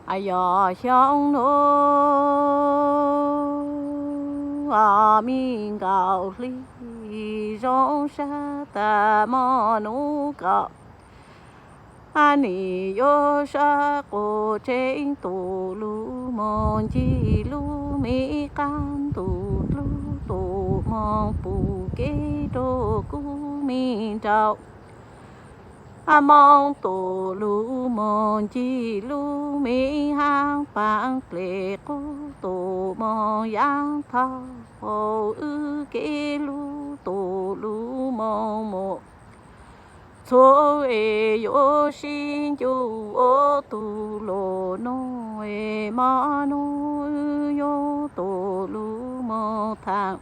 Yog xyoo no me nkaus hli zoo sab tas mo nub kom nim yuav sab quas tseeb tus lus moog ncig lub me qab ntuj dlub tus moog pum kev rua kuv me nraug Moob tus lus moog ncig lub me haab paab dlej qub tus moog yaab thau wb kev lub tus lus moog mus txhua es yuav sib ncu ua tug lus nuav es mo nub wb yuav tus lus moog thaam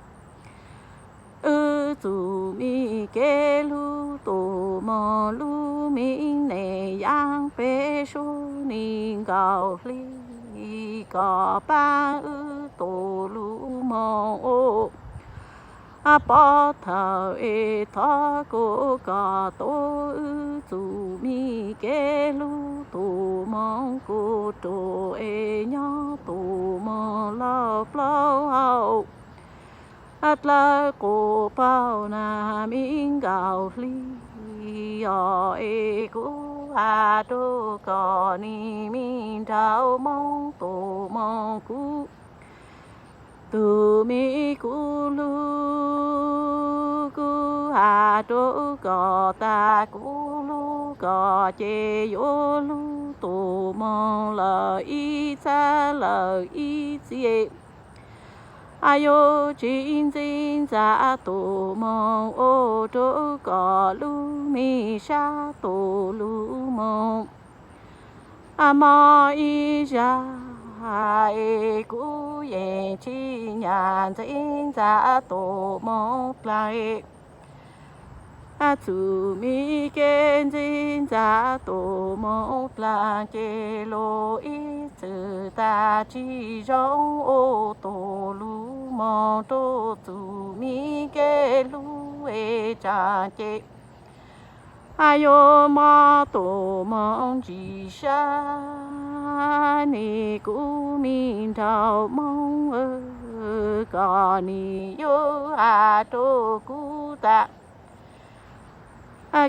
wb txum mi kev lub tus moog lub me neej yaab peb suab ni nkaus hli kom paab wb tus lus moog ua pob thawj es thov kuv kom tuav wb txum mi kev lub tus moog kuv ruam es nyob tus moog lug plaub hau dlawb quas paug na me nkaus hli os es kuv has rua kom nim me nraug Moob tus moog kuv tug me kuv lug kuv has rua kom tas kuv lug kom ces yuav lub tus moog lawm ib txhab lawm ib txhia yuav tsis ntxim ntxav tus moog ua rua kom lub me sab tus lus moog mob ib zag es kuv yeej tsis nyam ntxim ntxav tus moog dlaag txum mi kev ntxim ntxav tus moog dlaag ces lug ib txwm tas tsis zoo ua tus lus moog rua txum mi kev lub es tsaam ces yuav mob tus moog ntsis sab nim kuv me nraug Moob kom nim yuav has rua kuv tas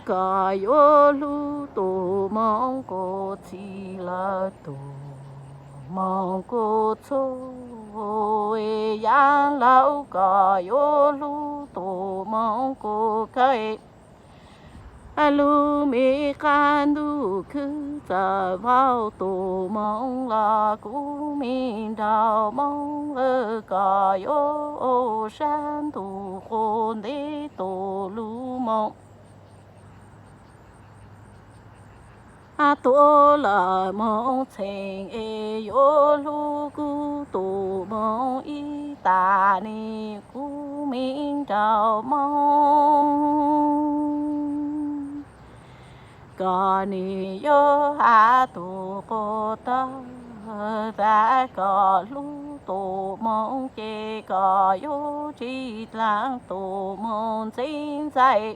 kom yuav lub tus moog kuv txhij lawm tus moog kuv txhua yaam laug kom yuav lub tus moog kuv kawg lub me qab ntuj khwb txawm vau tus moog los kuv me nraug Moob kom yuav sab ntuj quas ntej tus lus moog tuav lawm moog txheej es yuav lub kuv tus moog ib tas nim kuv me nraug Moob kom nim yuav has tus quas tawg tas kom lub tus moog ces kom yuav tsis dlaag tus moog ntxim ntxaij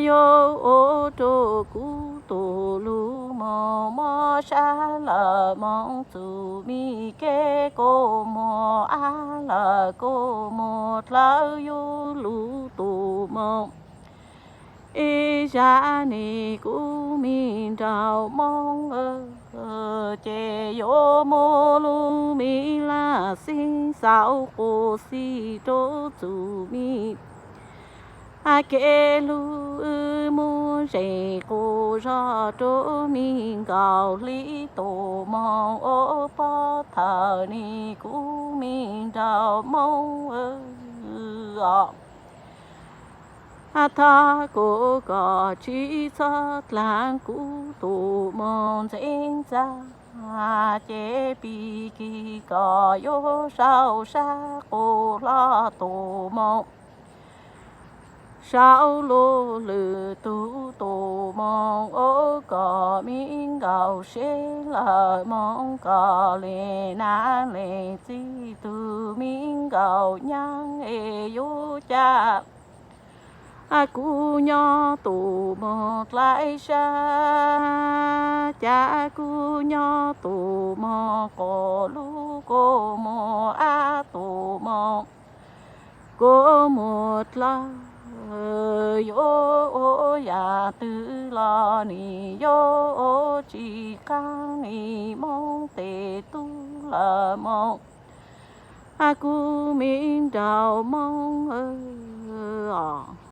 yuav ua rua kuv tus lus moog mob sab lawm moog txum mi kev kua muag ab lawm kua muag dlawb yuav lub tus moog ib zag nim kuv me nraug Moob ces yuav muab lub me laj xib xaus quas xij rua txum mi kev lub wb muab zeem quas zog rua me nkaus hli tus moog ua pob thawj nim kuv me nraug Moob os. Thov kuv kom tsis txhob dlaag kuv tus moog ntxeev ntxag ces pig kig kom yuav sau sab quas hlo tus moog sau lub lwm tug tus moog ua kom me nkaus seb lawm moog kom le nam le txiv tug me nkaus nyaab es yuav ca Kuv nyob tus mog dlaib sab, cas kuv nyob tus mog qos lub, kuv mog ab tus mog, kuv mog dlaib, yuav ua yam twg los nim yuav tsis qab li Moob tes tub lawm mog. Kuv me nraug Moob os.